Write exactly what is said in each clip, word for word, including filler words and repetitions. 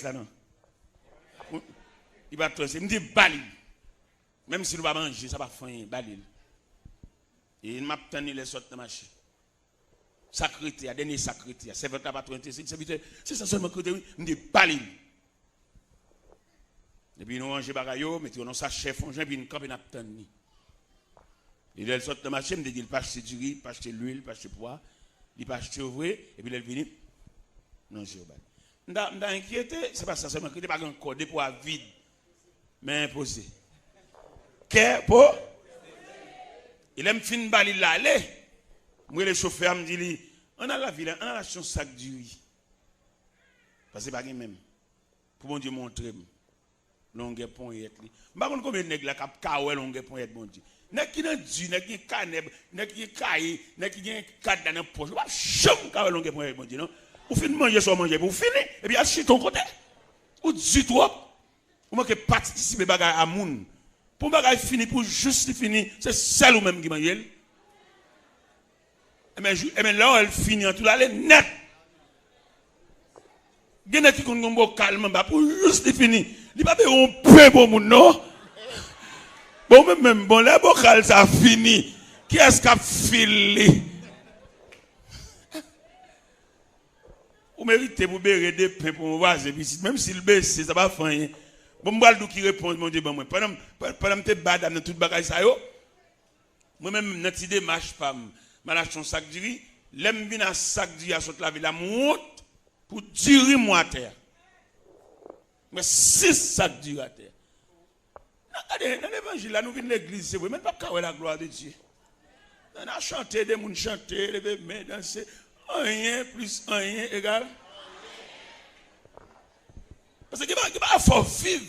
la non. Li pa t travèse. M di ba li. Menm si nou pa manje, sa pa fè anyen, ba li l. E m ap tann li lè l sot nan mache. Sa k rete a, dènye sa k rete a. Sèvant la pa twò enterese, li di sèvitè, se sa sèlman k rete wi. M di ba li l. Epi nou ranje bagay yo, mete yo nan sachè, fè yon jan, epi n kanpe n ap tann li. E lè l sot nan mache, m te di l pa achte diri, pa achte lwil, pa achte pwa, li pa achte yo vre, epi lè l vini, m ranje yo ba l. M ta, m ta enkyete, se pa sa sèlman k rete, pa gen ankò, depo a vid. Men poze. Kè po. E lè m fin ba li l ale, m rele chofè a, m di li, ann al lavil, ann al achte yon sak diri. Paske pa gen menm. Pou Bondye montre m longè ponyèt li. M pa konn konbyen nèg la k ap ka wè longè ponyèt Bondye. Nèg ki nan di, nèg ki gen kanè, nèg ki gen kaye, nèg ki gen kadna nan pòch, ou p ap janm ka wè longè ponyèt Bondye non. Ou fin manje sa w manje epi w fini, epi al chita yon kote. Ou di twòp. Ou manke patisipe bagay a moun. Pou yon bagay fini, pou jis li fini, se sèl ou menm ki manje l. Enben, jou, enben lè w wè l fini an tou l ale nèt. Gen nèg ki konn gen yon bokal manba pou jis li fini. Li pa byen yon pen pou moun non. Bon, menm, menm, bon, lè bokal sa fini, kiyès k ap fil li? Ou merite pou bere de pen pou yon vwazen pitit, menm si l bese, sa pa fè anyen. Bon, m pral di w ki repons Bondye ban mwen. Pandan, pandan m te ba dam nan tout bagay sa yo, mwen menm, nan ti demach pa m, m al achte yon sak diri. Lè m vin a sak diri a sot lavil la, m wont pou diri m wè atè a. M wè sis sak diri atè a. Nan, gade, nan levanjil la, nou vin legliz, se vre, men n p ap ka wè la gloire de Dieu. Nan, n a chante, de moun chante, leve men, danse. Anyen plis anyen egal. Paske gen pa, gen pa fò viv.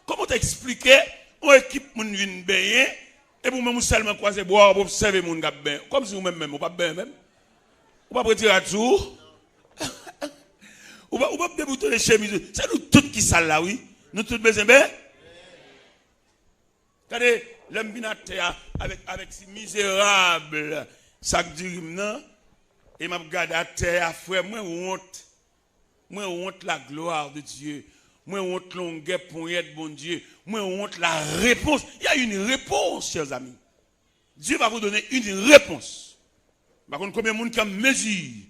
Kòman w te eksplike yon ekip moun vin benyen, epi ou menm ou sèlman kwaze bra w ap obsève moun k ap benyen? Kòmsi ou menm menm, ou p ap benyen menm? Ou p ap retire rad sou ou? Ou p ap, ou p ap deboutonnen chemiz ou? Se nou tout ki sal la, wi. Nou tout bezwen benyen. Gade, lè m vin atè a avèk, avèk ti mizerab sak diri m nan, e m ap gade atè a, frè, mwen wont. Mwen wont la gloire de Dieu. Mwen wont longè ponyèt Bondye. Mwen wont la réponse. Il y a une réponse, chers amis. Dieu va vous donner une réponse. M pa konn konbyen moun ki an mezi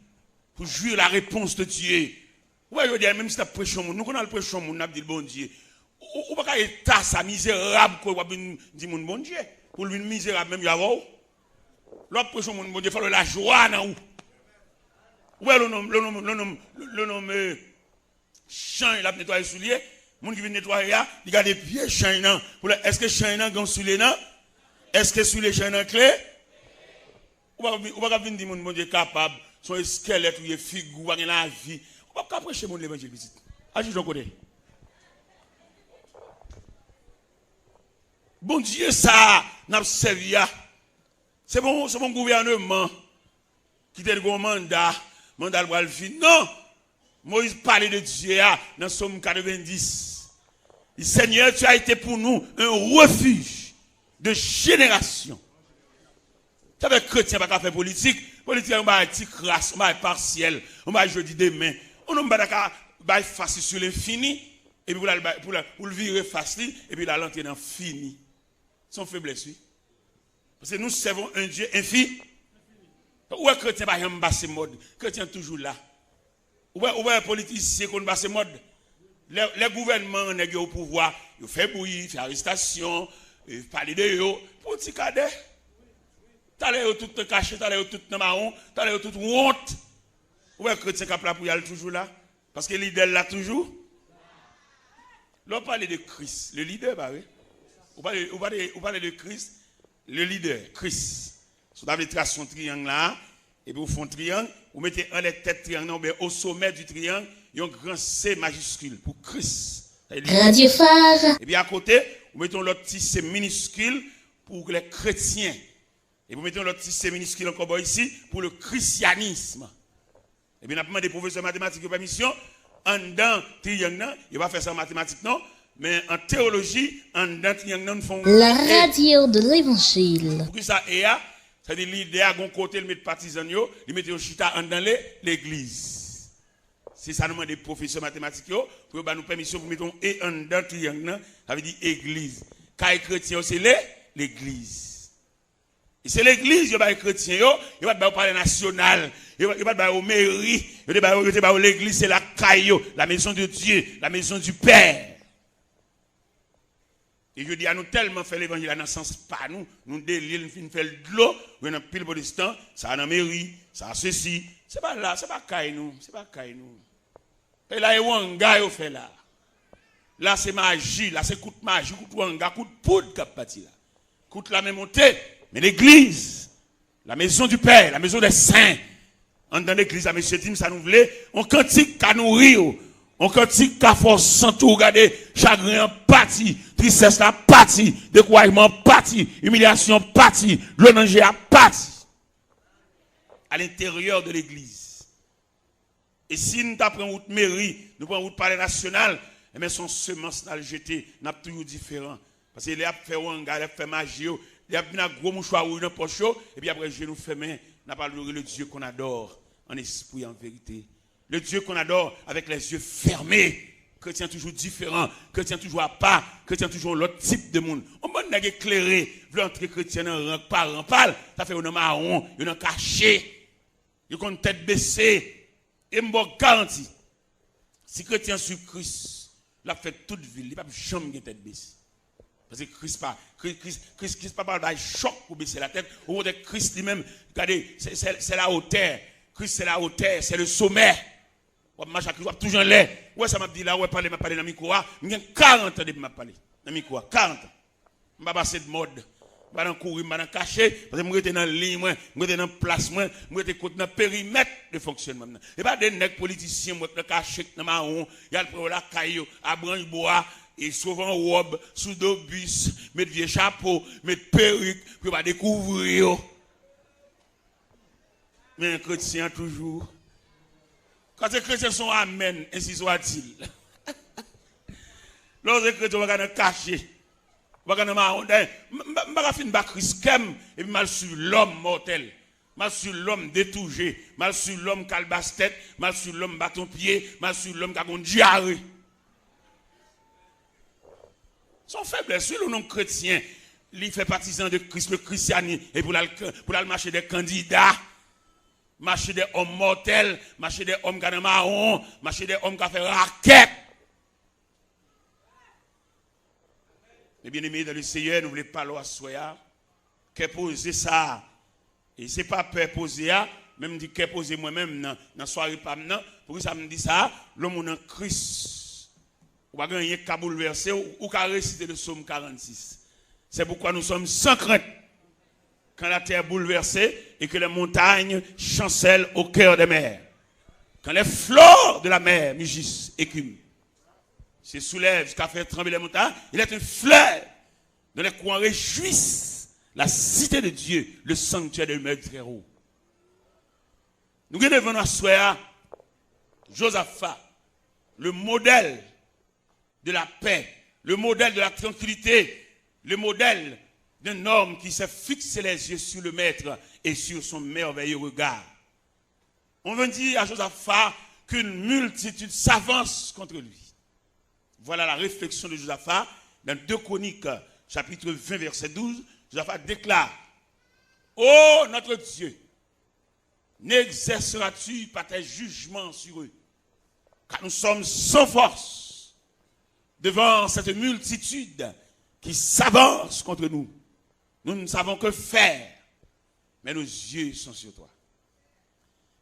pou jwi la réponse de Dieu. Ou wè, jodi a, menm si n ap preche yon moun, nou konn al preche yon moun, n ap di l Bondye. Ou, ou pa ka eta sa, mizerab ke w ap vin di moun Bondye. Pou l vin mizerab menm jan avè w. Lè w ap preche yon moun Bondye, fò l wè lajwa nan ou. Ou wè, lè w nonm, lè w nonm, lè w nonm, lè w nonm, eh, chanj, l ap netwaye soulye. Moun ki vin netwaye a, li gade pye chanj nan. Pou l wè, èske chanj nan gen yon soulye nan? Èske soulye chanj nan kle? Ou pa, ou pa ka vin di moun Bondye kapab, se yon eskèlèt ou ye, figi w pa gen lavi. Ou p ap ka preche moun levanjil, pitit. Al chita yon kote. Bondye sa a n ap sèvi a, se bon, se bon gouvèneman ki te gen yon manda, manda l pral fini. Non! Moyiz pale de Dye a nan Sòm katrevendis. Li, Seigneur, tu as été pour nous un refuge de génération. Sa fè kretyen pa ka fè politik. Politik se yon bagay ti kras, yon bagay pasyèl, yon bagay jodi demen. Yon nonm pa ta ka bay fas li sou lenfini, epi pou l al bay, pou l, pou l vire fas li, epi l al antre nan fini. Se yon feblès, wi. Paske nous servons un Dieu infi. Ou wè kretyen pa janm pase mòd. Kretyen toujou la. Ou wè, ou wè politisyen konn pase mòd. Lè, lè gouvènman nèg yo o pouvwa, yo fè bri, fè arestasyon, e, pale de yo, pou ti kadè. Talè yo tout nan kache, talè yo tout nan mawon, talè yo tout wont. Ou wè kretyen k ap la pou y al toujou la. Paske lidè l la toujou. Lè w pale de Kris, le leader, pa vre? Ou pale, ou pale, ou pale de Kris, le leader, Kris. Si w ta vle trase yon triyang la, epi w fè yon triyang, ou mete anlè tèt triyang nan, oubyen au sommet du triangle, yon gran C majiskil pou Kris. Sa vle di, Radio Phare. Epi akote, ou mete yon lòt ti C miniskil pou lè kretyen. Epi w mete yon lòt ti C miniskil ankò bò isi pou le christianisme. Epi n ap mande pwofesè matematik yo pèmisyon, anndan triyang nan, yo pa fè sa an matematik non, men an teyoloji, anndan triyang nan, nou fè yon La E. Radio de l'Évangile. Poukisa E a? Sa vle di lidè a gon kote l met patizan l yo, li mete yo chita anndan le, legliz. Se sa nou mande pwofesè matematik yo, pou yo ba nou pèmisyon pou mete yon E anndan triyang nan, sa vle di egliz. Kay kretyen yo se le, legliz. E se legliz yo bay kretyen yo, yo pa t ba yo palè nasyonal, yo, yo pa t ba yo meri, yo te ba yo, yo te ba yo legliz, se lakay yo, la maison de Dieu, la maison du Père. E jodi a nou tèlman fè levanjil la nan sans pa nou, nou delye l, nou fin fè l dlo, ou wè nan pil pwotestan, sa nan meri, sa sesi, se pa la, se pa kay nou, se pa kay nou. E la e wanga yo fè la. La se maji, la se kout maji, kout wanga, kout poud k ap pati la. Kout lame monte, men legliz, la maison du Père, la maison des saints, anndan legliz la, mesye, di m sa nou vle, yon kantik ka nouri w, yon kantik ka fè w santi w gade chagren an pati, tristès la pati, dekourajman an pati, imilyasyon an pati, dlo nan je a pati. À l'intérieur de l'église. E si n ta pran wout meri, nou pran wout palè nasyonal, enben, se yon semans n al jete, n ap toujou diferan. Paske lè y ap fè wanga, lè y ap fè maji yo, lè y ap vin ak gwo mouchwa wouj nan pòch yo, epi apre je nou fèmen, n ap adore le Dieu qu'on adore en esprit et en vérité. Le Dieu qu'on adore avec les yeux fermés. Kretyen toujou diferan, kretyen toujou apa, kretyen toujou yon lòt tip de moun. Yon bann nèg eklere vle antre kretyen nan ran pa ran pa l, sa fè yo nan mawon, yo nan kache. Yo konn tèt bese. E m ba w garanti, si kretyen an swiv Kris, l ap fè tout vi l, li p ap janm gen tèt bese. Paske Kris pa, Kris, Kris, Kris, Kris pa pral bay chòk pou bese latèt. Okontrè, Kris li menm, gade, c'est, c'est, c'est la hauteur. Christ, c'est la hauteur, c'est le sommet. W ap mache ak Kris, w ap toujou anlè. Ou wè sa m ap di la, ou wè pale m ap pale nan mikwo a. M gen karant an depi m ap pale nan mikwo a. Karant an. M pa pase de mòd. M pa nan kouri, m pa nan kache, paske m rete nan liy mwen, m rete nan plas mwen, m rete kot nan perimèt de fonksyònman m nan. E pa de nèg politisyen m wè k nan kache, k nan mawon, y al pran yo lakay yo, a branch bwa, e sove an wòb, sou do bis, met vye chapo, met perik, pou yo pa dekouvri yo. Men kretyen an toujou. Kan se kretyen, se yon amèn, ensi swatil. Lè w se kretyen, w pa ka nan kache. W pa ka nan mawon. Dayè, m, m, m pa ka fin ba Kris kè m, epi m al swiv lòm mòtèl. M al swiv lòm detouje. M al swiv lòm kalbas tèt. M al swiv lòm baton pye. M al swiv lòm ka gon dyare. Se yon feblès, wi, lè yon nonm kretyen, li fè patizan de Kris, le christianisme, e pou l al, pou l al mache dèyè kandida, mache dèyè òm mòtèl, mache dèyè òm ka nan mawon, mache dèyè òm ka fè rakèt. Men byeneme dan le Senyè, nou vle pale w aswè a, kè poze sa a. E se pa pè poze a, men m di kè poze mwen menm nan, nan sware pa m nan. Poukisa m di sa a? Lè w moun an Kris, ou pa gen anyen k ka boulvèse w, ou ka resite le psaume quarante-six. C'est pourquoi nous sommes sans crainte quand la terre est bouleversée et que les montagnes chancellent au cœur des mers. Quand les flots de la mer mugissent, écument. Se soulève jusqu'à faire trembler les montagnes. Il est une fleuve dont les courants réjouissent la cité de Dieu, le sanctuaire de demeure du Très-Haut. Nou gen devan nou aswè a Jozafa, le modèle de la paix, le modèle de la tranquillité, le modèle d'un homme qui s'est fixé les yeux sur le Maître et sur son merveilleux regard. On vint dire à Josaphat qu'une multitude s'avance contre lui. Voilà la réflexion de Josaphat dans deux Chroniques, chapitre vingt, verset douze. Josaphat déclare, ô notre Dieu, n'exerceras-tu pas tes jugements sur eux? Car nous sommes sans force devant cette multitude qui s'avance contre nous. Nous ne savons que faire, mais nos yeux sont sur toi.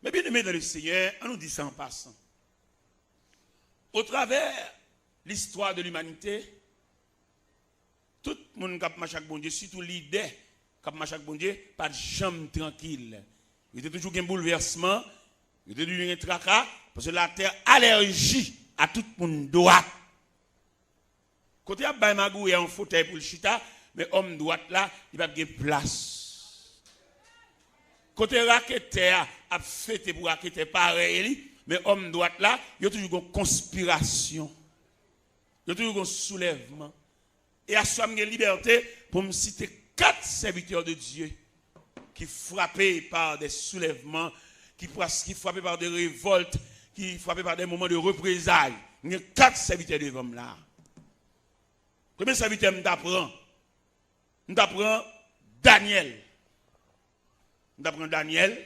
Mes bien-aimés dans le Seigneur, ann nou di sa an pasan. Au travers l'histoire de l'humanité, tout moun k ap mache ak Bondye, sitou lidè k ap mache ak Bondye, pa t janm trankil. Yo te toujou gen boulvèsman, yo te toujou gen traka, paske latè alèji a tout moun dwat. Kote y ap bay magouyè yon fotèy pou l chita, men òm dwat la, li p ap gen plas. Kote raketè a ap fete pou raketè parèy li, men òm dwat la, yo toujou gon konspirasyon. Yo toujou gon soulèvman. E aswè a m gen libète pou m site kat sèvitè de Dye ki frape par des soulèvements, ki pras-, ki frape par des révoltes, ki frape pa de moman de reprezay. M gen kat sèvitè devan m la. Premye sèvitè m ta pran, m ta pran Daniel. M ta pran Daniel.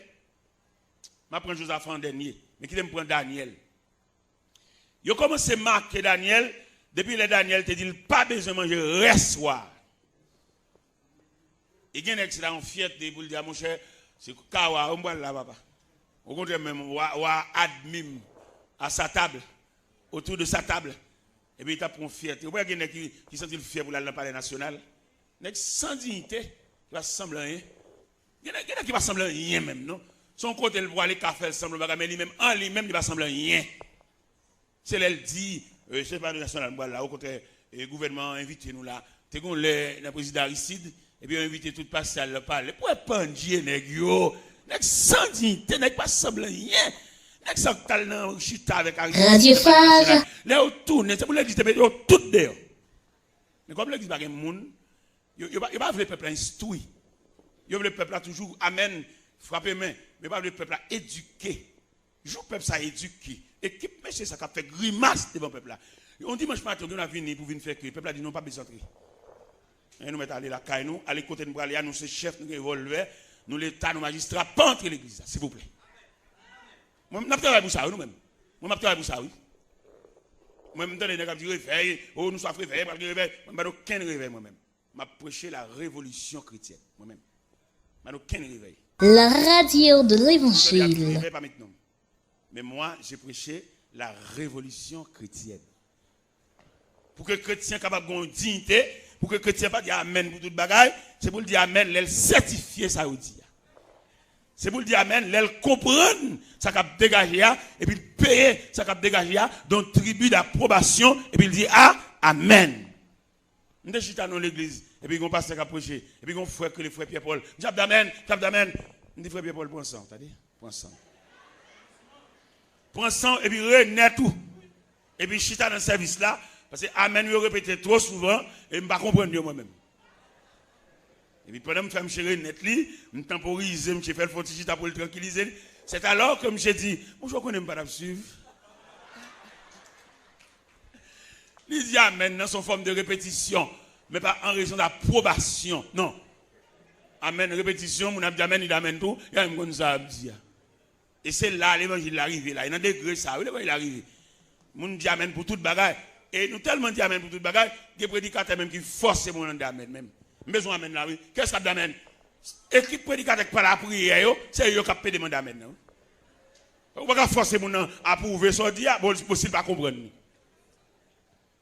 M a pran Jozafa an dènye. Men kite m pran Daniel. Yo kòmanse make Daniel depi lè Daniel te di l pa bezwen manje rès wa. E gen nèg se ta yon fyète pou l di a monchè, se ka wa m pral la papa. Okontrè menm wa, wa admi m à sa table, autour de sa table. Epi li t ap pran fyète. Ou pa gen nèg ki, ki santi l fyè pou l al nan palè nasyonal. Nèg san diyite, ki pa sanble anyen. Gen nèg, gen nèg ki pa sanble anyen menm non. Se yon kote l pwale ka fè l sanble bagay, men li menm, an li menm, li pa sanble anyen. Se lè l di, e, se pa nasyonal m pral la, okontrè, e, gouvènman an envite nou la. Te gon lè nan prezidan Aristide, epi yo envite tout pastè al nan palè. Pou wè pandye nèg yo, nèg san diyite, nèg pa sanble anyen. Nèg sa k t al nan chita avèk Aristide nan palè nasyonal. Lè yo tounen, se pou legliz te mete yo tout deyò. Men kòm legliz pa gen moun, yo, yo pa, yo pa vle pèp la enstwi. Yo vle pèp la toujou, amèn, frape men, men yo pa vle pèp la edike. Jou pèp sa edike, ekip mesye sa k ap fè grimas devan pèp la. Yon dimanch maten, yo gen dwa vini pou vin fè ke pèp la di non, pa bezwen antre. E nou mèt ale lakay nou, ale kote nou prale a, nou se chèf, nou gen revòlvè, nou leta, nou majistra, pa antre legliz la, silvouplè. Mwen, n ap travay pou sa, wi, nou menm. Mwen, m ap travay pou sa, wi. Mwen, m tande nèg ap di revèy, o, nou swaf revèy, pral gen revèy. Mwen, m pa okenn revèy, mwen menm. M ap preche la revolisyon kretyèn, mwen menm. M pa okenn revèy. La radio de l'évangile. Revèy pa met non. Men mwa, je preche la revolisyon kretyèn. Pou ke kretyen kapab gen yon diyite, pou ke kretyen pa di amèn pou tout bagay, se pou l di amèn lè l sètifye sa yo di a. Se pou l di amèn lè l konprann sa k ap degaje a, epi l peye sa k ap degaje a, don tribi dapwobasyon, epi l di a, amèn. M te chita nan yon legliz, epi gon pastè k ap preche, epi gon frè k rele frè Pyè Pòl. M di ap damèn, k ap damèn. M di frè Pyè Pòl, pran san w, tande, pran san w. Pran san w, epi renèt ou. Epi chita nan sèvis la, paske amèn yo repete twò souvan, e m pa konprann yo mwen menm. Epi pandan m fè misye renèt li, m tanporize misye, fè l fè yon ti chita pou l trankilize li. C'est alors que misye di, monchè, ou konnen m pa t ap swiv. Li di amèn nan se yon fòm de repetisyon, men pa an rezon dapwobasyon. Non. Amèn, repetisyon, moun ap di amèn, li di amèn tou, e a menm konn sa ap di a. E se la levanjil la rive la, e nan degre sa wi levanjil la rive. Moun di amèn pou tout bagay. E nou tèlman di amèn pou tout bagay, gen predikatè menm ki fòse moun nan di amèn menm. M bezwen amèn la wi. Kiyès k ap di amèn? Ekip predikatè k pa lapriyè yo, se yo k ap pede mande amèn nan wi. Ou pa ka fòse moun nan apwouve sa w di a, bon, bon si l pa konprann li.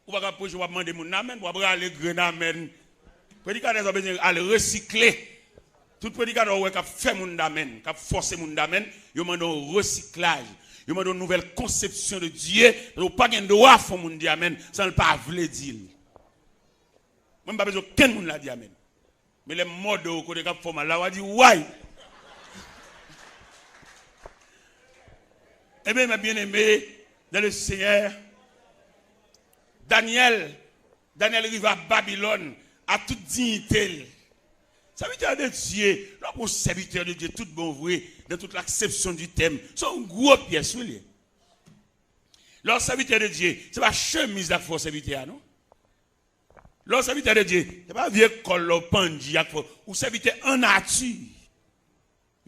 Ou pa ka preche, w ap mande moun nan amèn, w ap rale grenn amèn. Predikatè sa w bezwen al resikle. Tout predikatè w wè k ap fè moun di amèn, k ap fòse moun di amèn, yo mande yon resiklaj. Yo mande yon nouvèl konsepsyon de Dye, paske w pa gen dwa fè yon moun di amèn san l pa vle di l. Mwen, m pa bezwen okenn moun la di amèn. Men lè m mòde w kote k ap fè w mal la, w a di, way! Ebyen, mes bien-aimés dans le Seigneur, Daniel, Daniel rive a Babilòn a tout diyite l. Sèvitè de Dye, lè w pran yon sèvitè de Dye tout bon vre, dans toute l'acception du terme, se yon gwo pyès wi l ye. Lè w sèvitè de Dye, se pa chemiz la k fè w sèvitè a non. Lè w sèvitè de Dye, se pa vye kòl la w pandye ak fò. Ou sèvitè an nati.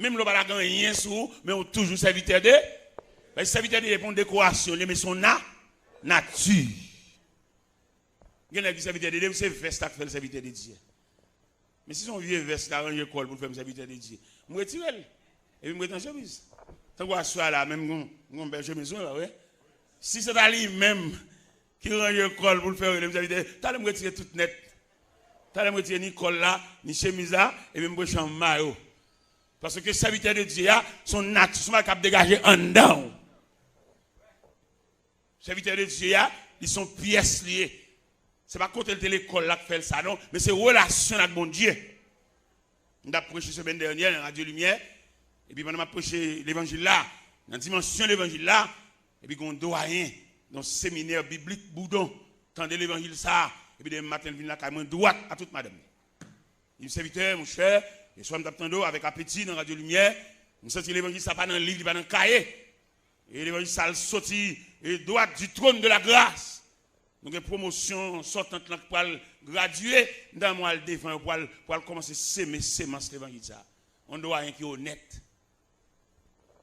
Menm lè w pa ta gen anyen sou ou, men ou toujou sèvitè de. Paske sèvitè de Dye pa yon dekorasyon li ye, men se yon na, nati. Gen nèg ki sèvitè de Dye, se vès la k fè l sèvitè de Dye. Men si se yon vye vès li ta ranje kò l pou l fè m sèvitè de Dye, m retire l. Epi m rete an chemiz. Tankou aswè a la, menm gon, gon bèl chemiz mwen, pa vre? Si se ta li menm ki ranje kò l pou l fè rele m sèvitè, talè m retire tout nèt. Talè m retire ni kòl la, ni chemiz la, epi m preche an mayo. Paske sèvitè de Dye a, se yon nati, se yon bagay k ap degaje anndan w. Sèvitè de Dye a, li se yon pyès li ye. Se pa kote l te lekòl la k fè l sa non, men se relasyon l ak Bondye. M t ap preche semèn dènyè nan Radyo Limyè, epi pandan m ap preche levanjil la, nan dimansyon levanjil la, epi gen yon dwayen nan yon seminè biblik Boudon tande levanjil sa a, epi demen maten l vin lakay mwen dwat a tout madanm li. Li di, sèvitè, monchè, yèswa m t ap tande w avèk apeti nan Radyo Limyè, m santi levanjil sa pa nan liv, li pa nan kaye. E levanjis sa al soti e dwat du trône de la grâce. Nou gen pwomosyon sòtant lan k pral gradye, m ta renmen w al devan yo pou al, pou al kòmanse seme semans levanjil sa. Yon dwayen ki onèt.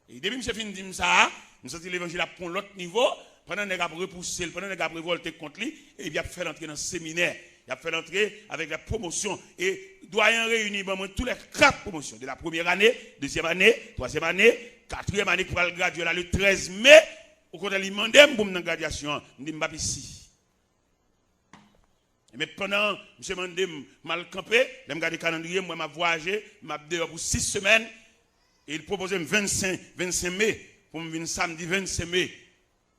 E depi misye fin di m sa a, m santi levanjil ap pran yon lòt nivo, pandan nèg ap repouse l, pandan nèg ap revòlte kont li, epi y ap fè l antre nan seminè. Y ap fè l antre avèk la pwomosyon. E dwayen an reyini ban mwen tou lè kat pwomosyon, de la premyè ane, dezyèm ane, twazyèm ane, katriyèm ane ki pral gradye la le trèz me. Okontrè, li mande m pou m nan gradyasyon an. M di m p ap isi. Ebyen, pandan misye mande m, m al kanpe, lè m gade kalandriye, m wè m ap vwayaje, m ap deyò pou sis semèn, e li pwopoze m vennsenk, vennsenk me, pou m vin samdi vennsenk me.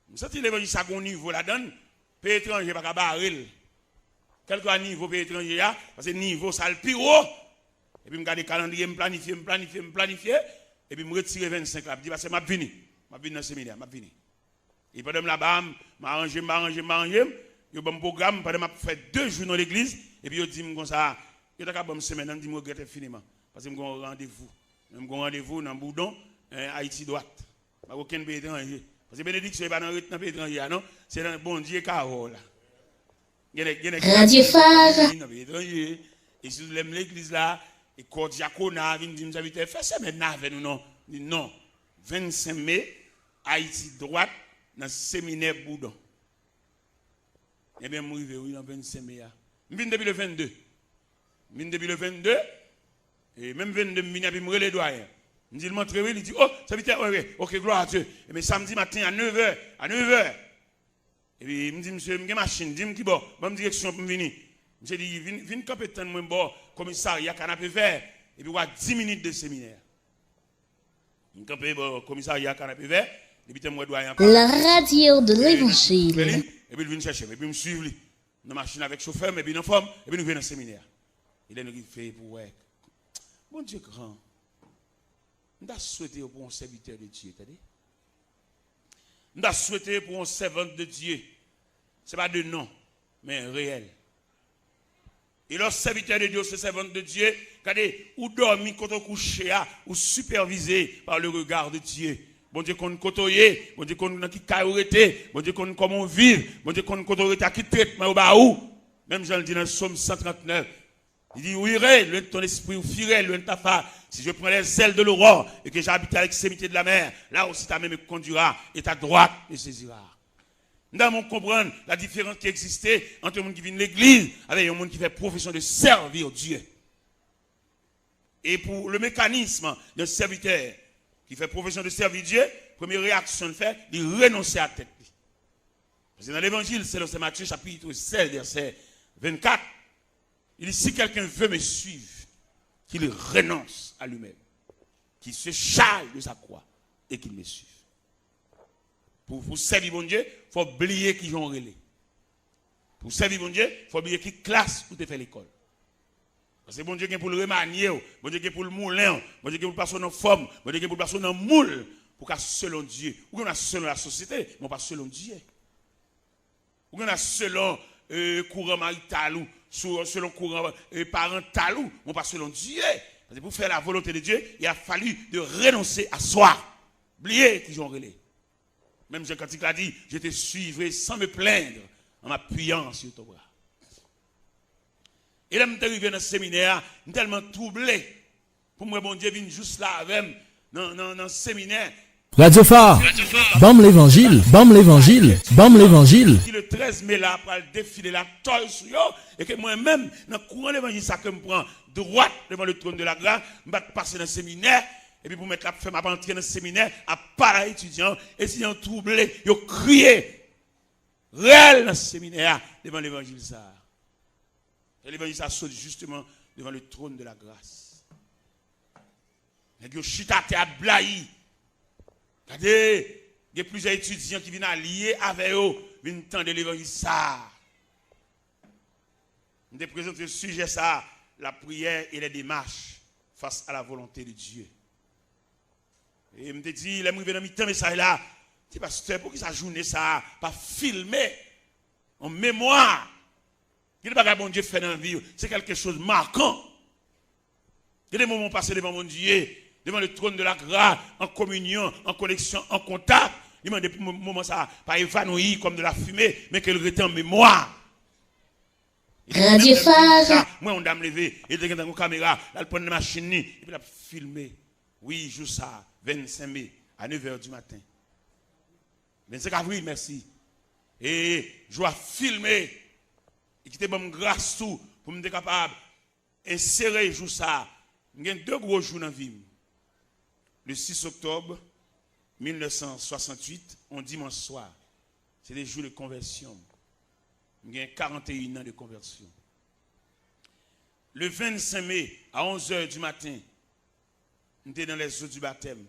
M santi levanjil sa gon nivo ladan l, peyi etranje pa ka bare l. Kèlkeswa nivo peyi etranje a, paske nivo sa l pi wo. Epi m gade kalandriye, m planifye, m planifye, m planifye, epi m retire vennsenk la, m di, pastè, m ap vini. M ap vini nan seminè, m ap vini. E pandan m laba a, m aranje m, m aranje m, m aranje m. Yo ban m pwogram, pandan m ap fè de jou nan legliz, epi yo di m konsa, yo ta ka ban m semèn nan, m di m regrèt enfiniman, paske m gen yon randevou. Men m gen yon randevou nan Boudon, en, Ayiti dwat. Pa gen okenn peyi etranje. Paske benediksyon e pa nan ret nan peyi etranje a, non. Se nan Bondye k avè w la. Gen nèg, gen nèg Radyo Fara. Nan peyi etranje. E sitou lè m legliz la, e kò dyakona vin di m, sèvitè, fè semèn nan avè nou, non. M di, non. Vennsenk me, Ayiti dwat, nan seminè Boudon. Ebyen, m rive, wi, nan vennsenk me a. M vin depi le vennde. M vin depi le vennde. E menm vennde, m vini, epi m rele dwayen. M di l, m antre, wi. Li di, o, sèvitè, wi, wi, oke, glwa a Dye. Ebyen, samdi maten a nevè, a nevè. Epi, m di, misye, m gen machin, di m kibò, ban m direksyon pou m vini. Misye di, vin, vin kanpe tann mwen bò komisarya Kanapevè, epi w a dis minit de seminè a. M kanpe bò komisarya Kanapevè, epi tann m wè dwayen an pa. La radio de l'évangile. Epi l vin chèche m, epi m swiv li. Nan machin avèk chofè m, epi n anfòm, epi nou rive nan seminè a. E lè nou rive pou wè, Bondye gran. M ta swete yo pou yon sèvitè de Dye, tande. M ta swete yo pou yon sèvant de Dye. Se pa de non, men reyèl. E lè w sèvitè de Dye, ou se sèvant de Dye, gade, ou dòmi kote w kouche a, ou sipèvize par le regard de Dieu. Bondye konn kote w ye, Bondye konn nan ki kay ou rete, Bondye konn kòman w viv, Bondye konn kote w rete, a ki tretman yo ba ou. Menm jan l di nan Sòm san trannèf, li di, ou ire loin de ton esprit, ou fuirais loin de ta face. Si je prends les ailes de l'aurore et que j'habite à l'extrémité de la mer, là aussi ta main me conduira et ta droite me saisira. M ta renmen w konprann la diferans ki egziste ant yon moun ki vin legliz avèk yon moun ki fè profesyon de servir Dieu. Et pour le mécanisme d'un serviteur qui fait profession de servir Dieu, premye reyaksyon l fè, li renonse a tèt li. Paske nan Levanjil selon Sen Matye, chapit sèz, vèsè vennkat, li di, si quelqu'un veut me suivre, qu'il renonce à lui-même, qu'il se charge de sa croix et qu'il me suive. Pou, pou sèvi Bondye, fò w bliye kijan w rele. Pou w sèvi Bondye, fò w bliye ki klas ou te fè lekòl. Paske Bondye gen pou l remanye w, Bondye gen pou l moulen w, Bondye gen pou l pase w nan fòm, Bondye gen pou l pase w nan moul pou w ka selon Dye. Ou gen la selon la sosyete, men w pa selon Dye. Ou gen la selon, euh, kouran marital ou, sou, selon kouran, euh, parantal ou, men w pa selon Dye. Paske pou fè la volonté de Dieu, il a fallu de renoncer à soi. Bliye kijan w rele. Menm jan kantik la di, je te suivrai sans me plaindre en m'appuyant sur ton bras. E lè m te rive nan seminè a, m tèlman twouble pou m wè Bondye vin jous la avè m nan, nan, nan seminè. Radyo Fa, ban m levanjil, ban m levanjil, ban m levanjil. Ki le trèz me la pral defile la tòy sou yo, e ke mwen menm, nan kouran levanjil sa ke m pran dwat devan le trône de la grâce, m pa t pase nan seminè, epi pou mèt la ap fè m ap antre nan seminè, ap pale a etidyan, etidyan twouble, yo kriye rèl nan seminè a devan levanjil sa a. E levanjil sa a sot jisteman devan le trône de la grâce. Nèg yo chita atè ap blayi. Gade, gen plizyè etidyan ki vin alye avè yo, vin tande levanjil sa a. M te prezante sijè sa a, la prière et les démarches face à la volonté de Dieu. E m te di, lè m rive nan mitan mesaj la, m di, pastè, poukisa jounen sa a pa filme an memwa? Gen de bagay Bondye fè nan vi w, se quelque chose marquant. Gen de moman w pase devan Bondye, devan le trône de la grâce, an kominyon, an koneksyon, an kontak. Li mande pou mo-, moman sa a pa evanoui comme de la fumée, men ke l rete an memwa. E menm lè m te di sa, mwen, yon dam leve, e te gentan gon kamera, l al pran nan machin li, epi l ap filme. Wi, jou sa, vennsenk me, a nèf è di maten. Vennsenk avril, mèsi. E jou a filme. E ki te ban m gras tou pou m te kapab ensere jou sa. M gen de gwo jou nan vi m. Le sis oktòb mil nèf san swasanntuit, on dimanch swa. Se te jou de konvèsyon m. M gen karanneyennn an de konvèsyon. Le vennsenk me, a onzè di maten, m te dans les eaux du baptême.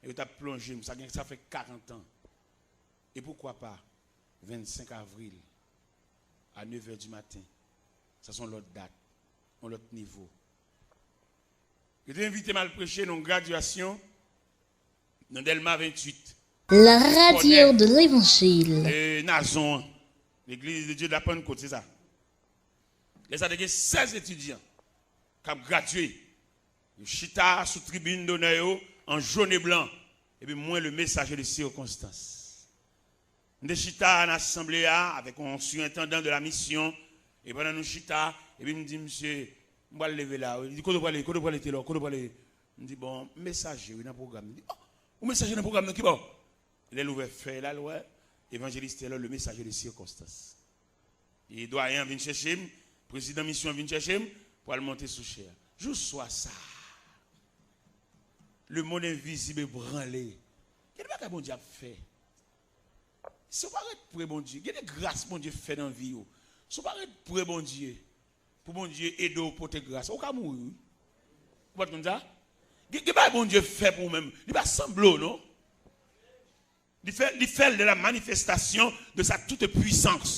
E yo t ap plonje m. Sa gen, sa fè karant an. E poukwa pa vennsenk avril, a nèf è di maten? Sa se yon lòt dat, yon lòt nivo. Yo te envite m al preche nan yon gradyasyon nan Dèlma venntuit. La radio de l'évangile. E, Nazon an. Legliz de Dye de la Pannkot, se sa. Lè sa te gen sèz etidyan k ap gradye. Yo chita sou tribin donè yo an jòn e blan. Epi mwen, le messager de circonstance. M te chita nan asanble a avèk yon surintendant de la mission. E pandan nou chita, epi m di misye, "M pral leve la wi." Li di, "Kote w prale? Kote w prale, Telò? Kote w prale?" M di, "Bon, m mesaje wi nan pwogram." Li di, "Oh, ou mesaje nan pwogram nan, ki bò?" Lè l ouvè fèy la, l wè, Evanjelis Telò, le messager de circonstance. E dwayen an vin chèche m, prezidan misyon an vin chèche m pou al monte sou chè a. Jou swa sa a, lemonn envizib ebranle. Gen de bagay Bondye ap fè. Si w pa ret pre Bondye, gen de gras Bondye fè nan vi w. Si w pa ret pre Bondye, pou Bondye ede w pote gras, ou ka mouri, wi. Ou pa t konn sa? Gen, gen bagay Bondye fè pou ou menm. Li pa sanble w, non. Li fè, li fè l de la manifestation de sa toute puissance.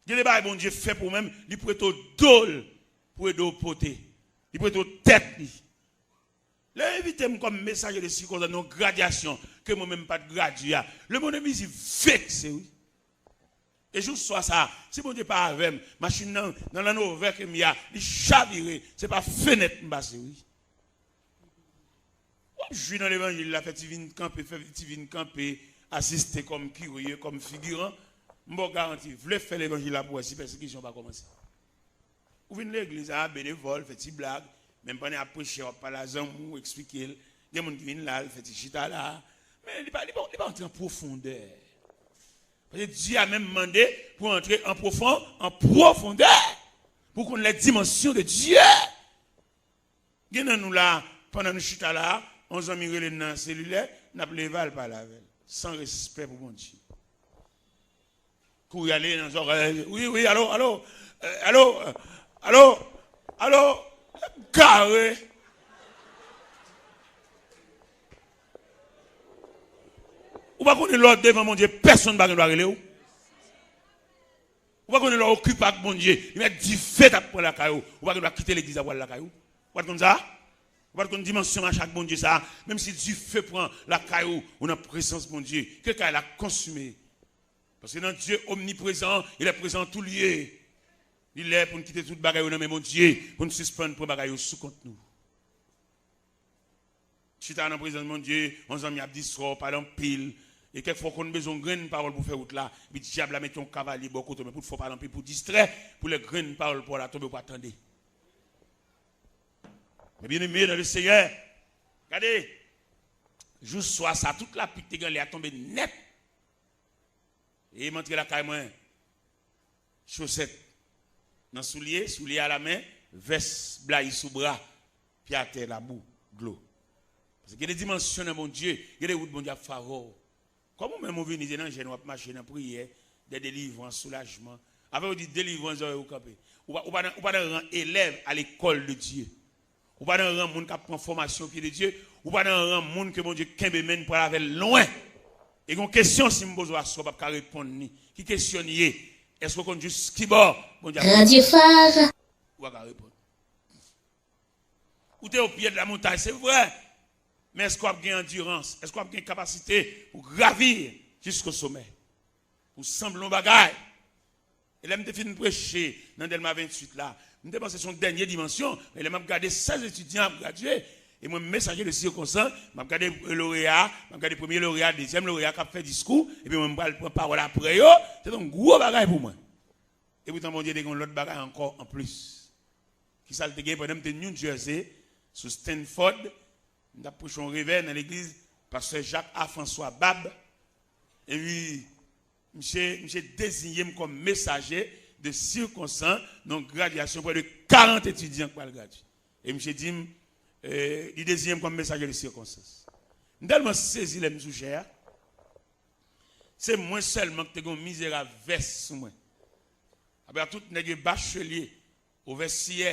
Gen de bagay Bondye fè pou ou menm, li prete w do l pou ede w pote. Li prete w tèt li. Lè yo envite m kòm mesaje de sikonstans nan yon gradyasyon ke mwen menm m pa t gradye a, lemonn envizib vekse, wi. E jou swa sa a, si Bondye pa avè m, machin nan, nan Land Rover ke m ye a, li chavire, se pa fenèt m pase, wi. W ap jwi nan levanjil la, fè ti vin kanpe, fè ti vin kanpe, asiste kòm kirye, kòm figiran. M ba w garanti, vle fè levanjil la pou wè si pèsekisyon pa kòmanse. Ou vin legliz a, benevòl, fè ti blag, menm pandan y ap preche, w ap pale a zanmi w, eksplike l. Gen moun ki vin la, l fè ti chita la. Men li pa, li pa, li pa antre an pwofondè. Paske Dye a menm mande pou antre an pwofon-, an pwofondè, pou konn les dimensions de Dieu. Gen nan nou la, pandan nou chita la, yon zanmi rele n nan selilè, n ap leve al pale avè l. San respè pou Bondye. Kouri ale nan zòrèy. Wi, wi, alo, alo, eh, alo, eh, alo, alo, gare. Ou pa konnen lè w devan Bondye, pèsonn pa gen dwa rele w. Ou pa konnen lè w okipe ak Bondye, li mèt dife t ap pran lakay ou. Ou pa gen dwa kite legliz la pou al lakay ou. Ou pa t konn sa? Ou pa t konn dimansyon mache ak Bondye sa? Menm si dife pran lakay ou, ou nan prezans Bondye. Ke kay la konsime. Paske nan Dye omniprezan, il est présent en tout lieu. Li lè pou n kite tout bagay yo nan men Bondye, pou n sispann pran bagay yo sou kont nou. Chita nan prezans Bondye, yon zanmi ap distwè w, pale anpil. E kèk fwa w konn bezwen yon grenn pawòl pou fè wout la, epi dyab la mete yon kavalye bò kote w, men pou t fè w pale anpil pou distrè, pou lè grenn pawòl pa w la tonbe, w pa tande. Men byeneme nan le Senyè, gade, jou swa sa, tout lapli k te gen anlè a tonbe nèt. E m antre lakay mwen, chosèt nan soulye, soulye a la men, vès blayi sou bra, pye atè, labou, dlo. Paske gen de dimansyon nan Bondye, gen de wout Bondye ap fè avè w. Kòm ou menm ou vini, se nan jèn w ap mache, nan priyè, de delivrans, soulajman. Apre yo di delivrans, zòrèy ou kanpe. Ou pa, ou pa nan, ou pa nan ran elèv a lekòl de Dye. Ou pa nan ran moun k ap pran fòmasyon o pye de Dye. Ou pa nan ran moun ke Bondye kenbe men n pral avè l lwen. E gen yon kesyon, si m poze w aswè, w p ap ka reponn li. Ki kesyon l ye? Èske w konn jis ki bò Bondye ap... Radyo Fara. Ou pa ka reponn. Ou te o pye de la montay, se vre. Men èske w ap gen andirans? Èske w ap gen kapasite pou gravi jisko somè? Pou sanble yon bagay? E lè m te fin preche nan Dèlma venntuit la, m te panse se yon dènye dimansyon, men lè m ap gade sèz etidyan ap gradye, E mwen, mesaje de sikonstans, m ap gade loreya, m ap gade premye loreya, dezyèm loreya k ap fè diskou, epi mwen, m pral pran pawòl apre yo, se te yon gwo bagay pou mwen. E poutan, Bondye te gen yon lòt bagay ankò anplis. Kisa l te gen? Pandan m te New Jersey, sou Stanford, m t ap preche yon revè nan legliz pastè Jacques A. François Bab. Epi, misye, misye deziye m kòm mesaje de sikonstans nan yon gradyasyon, prè de karant etidyan k pral gradye. E misye di m, eh, li deziye m kòm mesaje de sikonstans. M tèlman sezi lè m sou chè a. Se mwen sèlman ki te gen yon mizerab vès sou mwen. Apre tout nèg yo bachelye, ovèsiyè,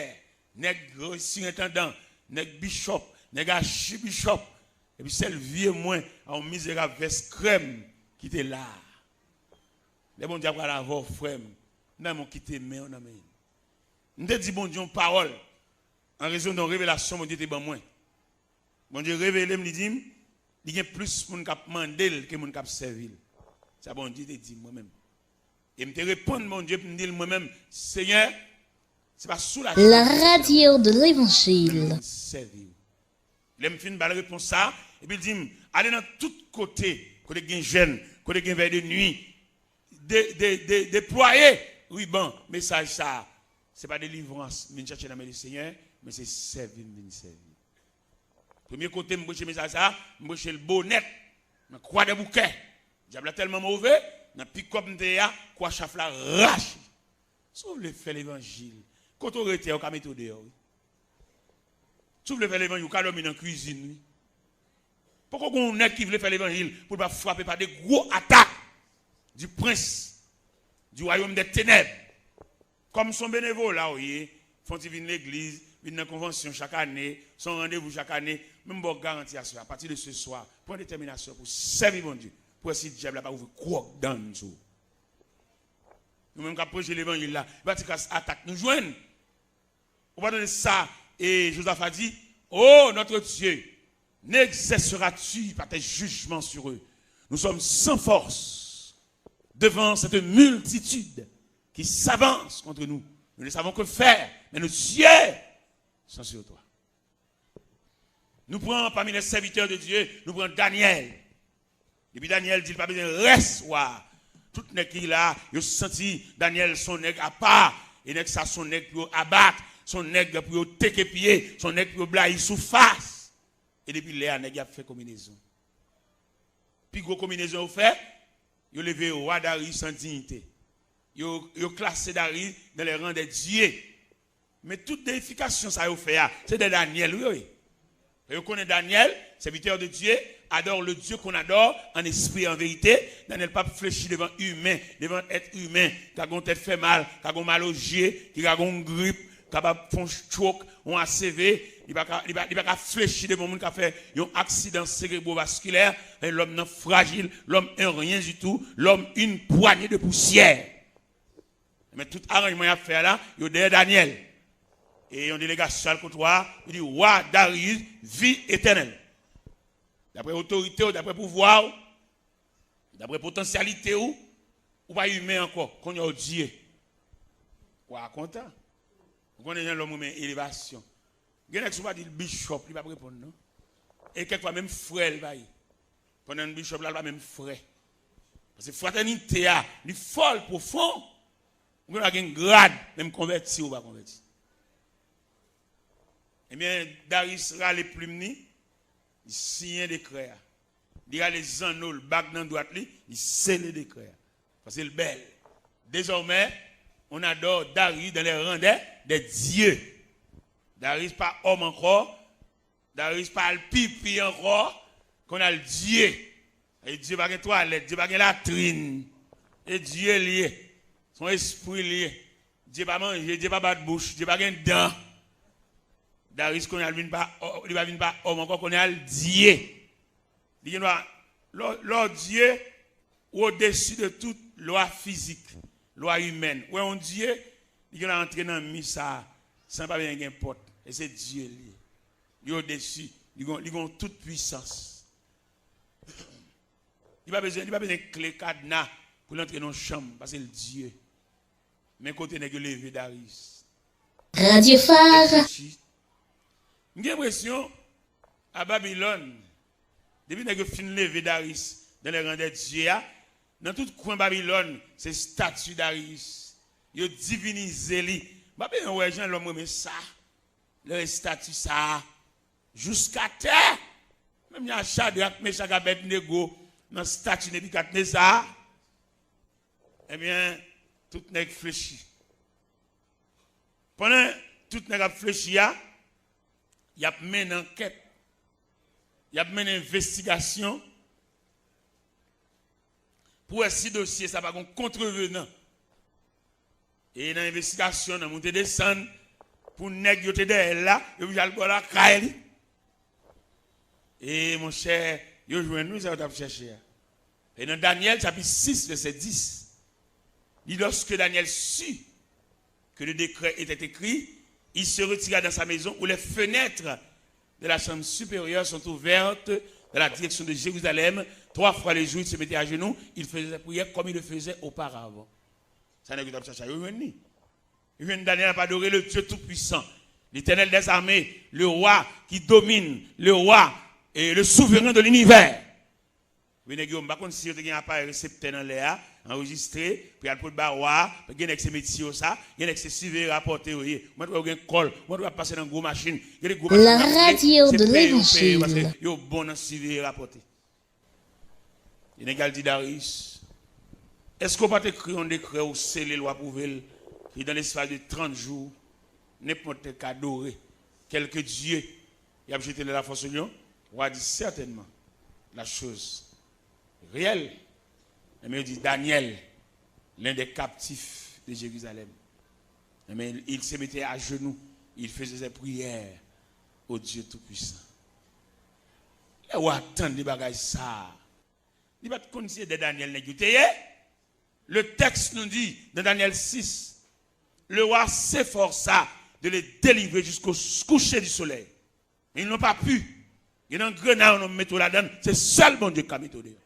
nèg sirentandan, nèg bichòp, nèg achibichòp. Epi sèl vye mwen a yon mizerab vès krèm ki te la a. Lè Bondye ap pale avè w, frè m, m ta renmen w kite men w nan men l. M te di Bondye yon pawòl an rezon de yon revelasyon Bondye te ban mwen. Bondye revele m, li di m, li gen plis moun k ap mande l ke moun k ap sèvi l. Sa Bondye te di m mwen menm. E m te reponn Bondye pou m di l mwen menm, Senyè, se pa sou latè La radio de l'Évangile. Pou m sèvi w. Lè m fin ba l repons sa, epi l di m, ale nan tout kote, kote gen jèn, kote gen vèy de nwi, de, de, de, deplwaye riban mesaj sa a. Se pa delivrans m vin chèche nan men Lesenyè, men se sèvi m vin sèvi. Premye kote m preche mesaj sa a, m preche l Bonèt, nan Kwadèboukè. Dyab la tèlman move, nan pikòp m te ye a, kwa chaf la rache. Si w vle fè levanjil, kote w rete a, yo ka mete w deyò, wi. Si w vle fè levanjil, ou ka dòmi nan kwizin, wi. Poko gen yon nèg ki vle fè levanjil pou l pa frape pa de gwo atak du prince du royaume des ténèbres. Kòm se yon benevola w ye, fè yon ti vin legliz, vin nan konvansyon chak ane, se yon randevou chak ane, men m ba w garanti aswè, apati de se swa, pran detèminasyon pou w sèvi Bondye, pou w wè si dyab la pa ouvri gwo dan sou ou. Nou menm k ap preche levanjil la, e pa ti kras atak nou jwenn. Ou pa tande sa, e Jozafa di, Oh, notre Dieu, n'exerceras-tu pas tes jugements sur eux? Nous sommes sans force devant cette multitude qui s'avance contre nous. Nous ne savons que faire, mais nos yeux sont sur toi. Nou pran pami les serviteurs de Dieu, nou pran Daniel. Depi Daniel di l pa bezwen rès wa a, tout nèg ki la, yo santi Daniel se yon nèg apa, e nèg sa se yon nèg pou yo abat, se yon nèg pou yo teke pye, se yon nèg pou yo blayi sou fas. E depi lè a, nèg y ap fè konbinezon. Pi gwo konbinezon yo fè, yo leve wa Darius an diyite. Yo, yo klase Darius dans les rangs des dieux. Men tout deyifikasyon sa yo fè a, se de Daniel, wi, wi. Yo konnen Daniel, serviteur de Dieu, adore le Dieu qu'on adore en esprit et en vérité. Daniel p ap flechi devan imen, devan èt imen. Ka gen yon tèt fè mal, ka gen yon mal o zye, ki ka gen yon grip, kapab fè yon stroke, yon A C V. Li pa ka, li pa, li pa ka flechi devan moun k ap fè yon aksidan serebrovaskilè. E lòm nan frajil, l'homme un rien du tout, l'homme une poignée de poussière. Men tout aranjman y ap fè a la, yo dèyè Daniel. E yon delegasyon al kot wa a, yo di, Wa Darius, vi etènèl. Daprè otorite w, daprè pouvwa w, daprè potansyalite w, ou pa imen ankò, kounye a w dye. Wa a kontan. Ou konnen jan lòm renmen elevasyon. Gen nèg si w pa di l bishop, li p ap reponn non. E kèk fwa menm frè l pa ye. Pandan n bishop la, l pa menm frè. Paske fratènite a, li fò, l pwofon. Ou gen dwa gen grad, menm konvèti ou pa konvèti. Ebyen, Darius rale plim ni, li siyen dekrè a. Li rale zanno l, bag nan dwat li, li sele dekrè a. Paske l bèl. Désormais, on adore Darius dans les rangs des, des dieux. Darius pa òm ankò. Darius pa al pipi ankò. Kounye a l dye. E dye pa gen twalèt, dye pa gen latrin. E dye l ye. Se yon espri l ye. Dye pa manje, dye pa bat bouch, dye pa gen dan. Darius kounye a l vin pa, li pa vin pa òm ankò, kounye a l dye. Li gen dwa, lè w, lè w dye, ou odesi de tout lwa fizik, lwa imèn. Ou wè yon dye, li gen dwa antre nan mi sa a, san pa bezwen gen pòt. E se dye l ye. Li odesi, li gen, li gen tout pwisans. Li pa bezwen, li pa bezwen kle kadna pou l antre nan yon chanm, paske l dye. Men kote nèg yo leve Darius. Radio Phare. Reflechi. M gen enpresyon, A Babilòn, depi nèg yo fin leve Darius dans les rangs des dieux a, nan tout kwen Babilòn, se estati Darius. Yo divinize li. M pa bezwen wè jan lòm renmen sa. Lè estati sa a, jouskatè, menm jan Chadrak, Mechak, Abèdnego nan estati Nebikadneza a, ebyen, tout nèg flechi. Pandan tout nèg ap flechi a, y ap mennen ankèt, y ap mennen envestigasyon pou wè si dosye sa pa gon kontrevenan. E nan envestigasyon nan, moun te desann pou nèg yo te dèyè l la, yo vin al bò lakay li. E monchè, yo jwenn wi sa yo t ap chèche a. Et dans Daniel chapitre six, verset dix, dit, lorsque Daniel sut que le décret était écrit, il se retira dans sa maison où les fenêtres de la chambre supérieure sont ouvertes dans la direction de Jérusalem. Trois fois le jour, il se mettait à genoux, il faisait sa prière comme il le faisait auparavant. Sa nèg yo t ap chache a, yo jwenn li. Yo jwenn Daniel ap adore le Dieu Tout-Puissant, l'Éternel des armées, le roi qui domine, le roi et le souverain de l'univers. Wi, nèg yo, m pa konn si yo te gen aparèy reseptè nan lè a, anrejistre, pou y al pote ba wa a, gen nèg se metye yo sa, gen nèg se siveye rapòte yo ye. Mwen t wè yo gen kòl, mwen t wè y ap pase nan gwo machin, gen de gwo machin y ap vle, se peye yo peye yo, paske yo bon nan siveye rapòte. E nèg la di Darius, èske w pa t ekri yon dekrè ou sele l, w apwouve l, ki dans l'espace de trente jours, nenpòt nèg ka adore kèlke dye, y ap jete dans la fosse aux lions? Wa di, certainement, la chose est réelle. Ebyen, yo di, Daniel, l'un des captifs de Jérusalem. Ebyen, il se mettait à genoux, il faisait ses prières au Dieu Tout-Puissant. Lè wa tande bagay sa a, li pa t konn si se dèyè Danyèl nèg yo te ye. Le texte nous dit, dans Daniel six, le roi s'efforça de les délivrer jusqu'au coucher du soleil. Mais ils n'ont pas pu. Gen angrena yon nonm mete w ladan l, se sèl Bondye ki ka mete w deyò.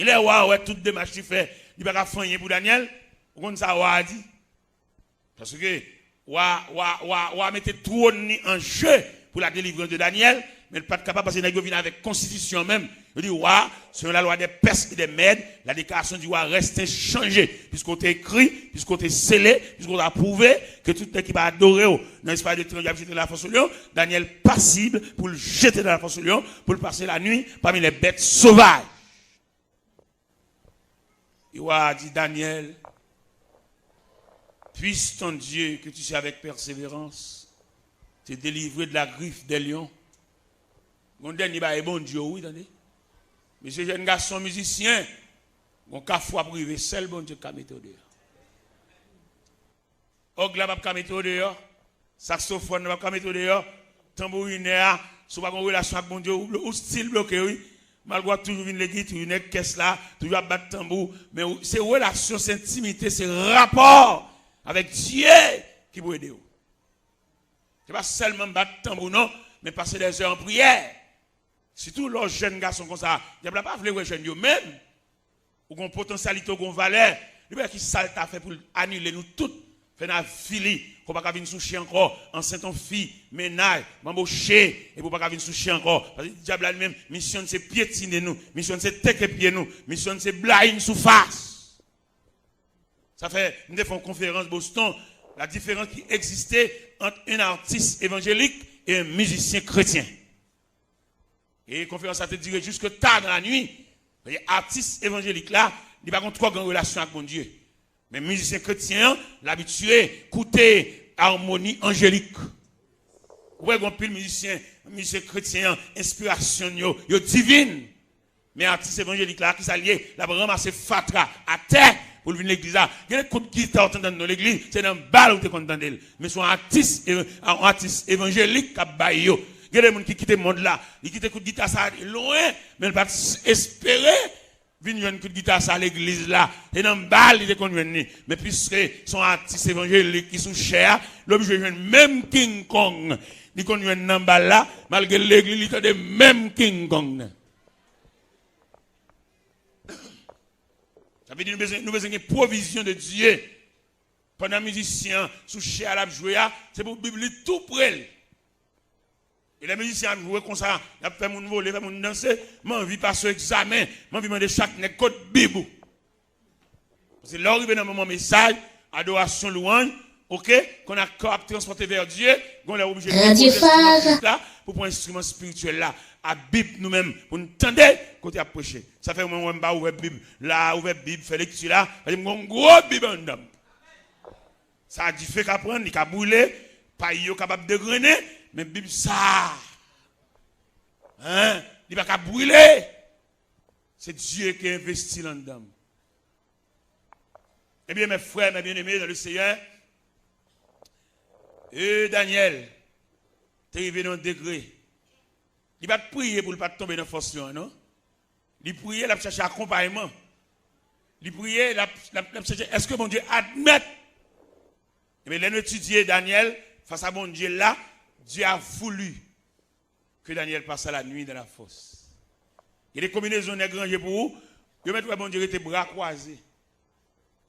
E lè wa a wè tout demach li fè, li pa ka fè anyen pou Danyèl, ou konn sa wa a di? Paske wa, wa, wa, wa mete twòn li an je pour la délivrance de Daniel, men l pa t kapab paske nèg yo vin avèk konstitisyon menm. Yo di, wa, selon la loi des Perses et des Mèdes, la déclaration du roi reste inchangée, puisqu'il est écrit, puisqu'il est scellé, puisqu'il est approuvé, que tout nèg ki pa adore w nan espas de trant jou y ap jete dans la fosse aux lions, Daniel pasib pou l jete dans la fosse aux lions, pou l pase lanwit pami les bêtes sauvages. E wa a di Danyèl, puisse ton Dieu que tu suis avec persévérance te délivrer de la griffe des lions. Gon dènye bagay Bondye w wi, tande. Mesye, jèn gason mizisyen, gon kafou ap rive, sèl Bondye ka mete w deyò. Òg la p ap ka mete w deyò. Saksofòn nan p ap ka mete w deyò. Tanbourinè a, si w pa gon relasyon ak Bondye, ou, ou still bloke wi. Malgre w ap toujou vin legliz, toujou nèg kès la, toujou ap bat tanbou, men ou, se relasyon, se entimite, se rapò avèk Dye ki pou ede w. Se pa sèlman bat tanbou non, men pase dèzè an priyè. Sitou lè w jèn gason konsa, dyab la pa vle wè jèn yo menm. Ou gon potansyalite, ou gon valè. Li pa wè ki sa l ta fè pou l anile nou tout. Fè n avili, ke w pa ka vin sou che ankò, ansent on fi, mennaj, manboche, epi w pa ka vin sou che ankò. Paske dyab la li menm, misyon l se pyetine nou, misyon l se teke pye nou, misyon l se blayi n sou fas. Sa fè, m te fè yon konferans Boston, la différence qui existait entre un artiste évangélique et un musicien chrétien. E konferans la te dire jiske ta dan lanwit. Paske atis evanjelik la, li pa gon twò gran relasyon ak Bondye. Men mizisyen kretyen an, l abitye koute amoni anjelik. Ou wè, gen anpil mizisyen, mizisyen kretyen an, enspirasyon yo, yo divin. Men atis evanjelik la, ki sa l ye? L ap ranmase fatra atè pou l vin legliz la. Gen de kout gita w te tann nan legliz, se nan bal ou te konn tande l. Men se yon atis, e, yon atis evanjelik k ap bay yo. Gen de moun ki kite mond la, li kite kout gita sa lwen, men l pa t espere vin jwenn kout gita sa legliz la. Se nan bal li te konn jwenn li. Men piske se yon atis evanjelik ki sou chè a, l oblije jwenn menm King Kong li konn jwenn nan bal la, malgre legliz li tande menm King Kong nan. Sa vle di nou bezwen, nou bezwen gen pwovizyon de Dye. Pandan mizisyen an sou chè a l ap jwe a, se pou Bib li tou pre l. E lè mizisyen ap jwe konsa, y ap fè moun vole, fè moun danse, m anvi pase yon egzamen, m anvi mande chak nèg kot Bib ou. Paske lè w rive nan moman mesaj, adorasyon, lwanj, oke, kon akò ap transpòte vè Dye, gon lè w oblije depoze enstriman fizik la pou pran enstriman espirityèl la, a Bib nou menm, pou n tande kote y ap preche. Sa fè mwen, mwen m pa ouvè Bib la, ouvè Bib, fè lekti la, paske m gon gwo Bib anndan m. Sa dife ka pran, li ka brile, pay yo kapab degrennen, men Bib sa, hein, li pa ka brile. Se Dye ki envesti l anndan m. Ebyen, mes frères, mes bien-aimés dans le Seigneur, e Danyèl te rive nan yon degre. Li pa t priye pou l pa t tonbe nan fòs lyon an, non. Li priye, l ap chèche akonpayman. Li priye, l ap, l ap, l ap chèche, èske Bondye admèt? Ebyen, lè nou etidye Danyèl, fas a Bondye la, Dieu a voulu que Daniel passe la nuit dans la fosse. Gen de konbinezon nèg ranje pou ou, yo mèt wè Bondye rete bra kwaze.